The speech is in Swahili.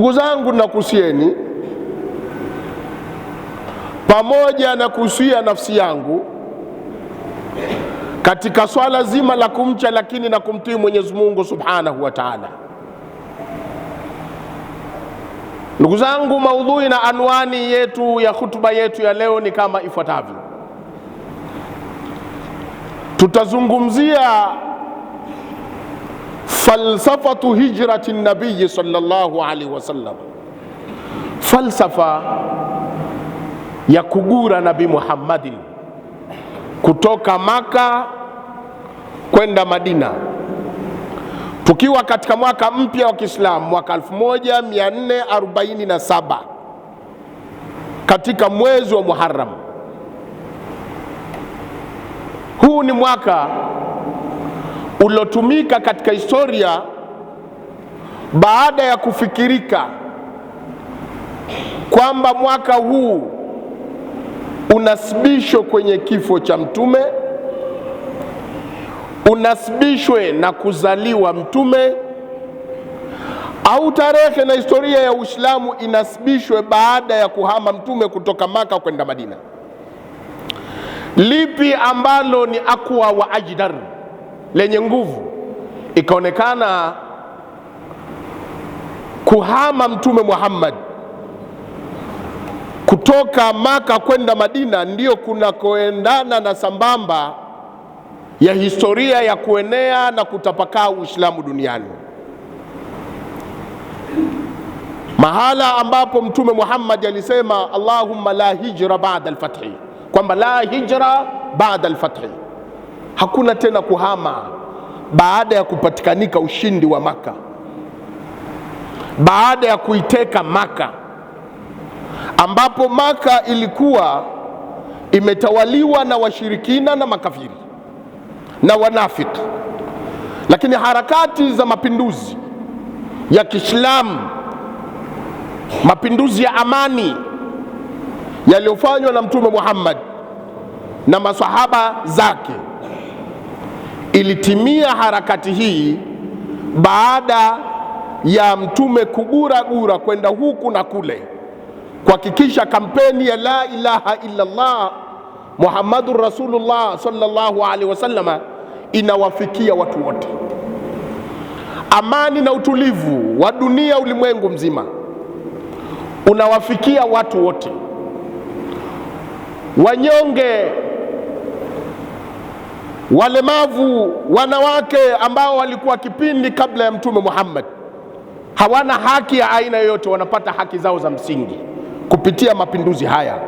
Ndugu zangu, nakusieni pamoja na kuhusia nafsi yangu katika swala zima la kumcha, lakini na kumtii Mwenyezi Mungu Subhanahu wa Ta'ala. Ndugu zangu, maudhui na anwani yetu ya hutuba yetu ya leo ni kama ifuatavyo. Tutazungumzia falsafatu hijrati nabii sallallahu alaihi wasallam, falsafa ya kugura Nabii Muhammadin kutoka Maka kwenda Madina, tukiwa katika mwaka mpya wa Kiislamu, mwaka 1447 katika mwezi wa Muharram. Huu ni mwaka uliotumika katika historia baada ya kufikirika kwamba mwaka huu unasibishwe kwenye kifo cha Mtume, unasibishwe na kuzaliwa Mtume, au tarehe na historia ya Uislamu inasibishwe baada ya kuhama Mtume kutoka Maka kwenda Madina. Lipi ambalo ni akwa wa ajdar, lenye nguvu? Ikaonekana kuhama Mtume Muhammad kutoka Maka kwenda Madina ndiyo kunakoendana na sambamba ya historia ya kuenea na kutapakaa Uislamu duniani, mahala ambapo Mtume Muhammad alisema Allahumma la hijra ba'da al-fathi, kwamba la hijra ba'da al-fathi, hakuna tena kuhama baada ya kupatikanika ushindi wa Maka, baada ya kuiteka Maka, ambapo Maka ilikuwa imetawaliwa na washirikina na makafiri na wanafiki, lakini harakati za mapinduzi ya Kiislamu, mapinduzi ya amani yaliyofanywa na Mtume Muhammad na masahaba zake, ilitimia harakati hii baada ya Mtume kuguragura kwenda huku na kule kuhakikisha kampeni ya la ilaha illa Allah Muhammadur Rasulullah sallallahu alaihi wasallama inawafikia watu wote. Amani na utulivu wa dunia ulimwengu mzima unawafikia watu wote, wanyonge, walemavu, wanawake ambao walikuwa kipindi kabla ya Mtume Muhammad hawana haki ya aina yoyote, wanapata haki zao za msingi kupitia mapinduzi haya.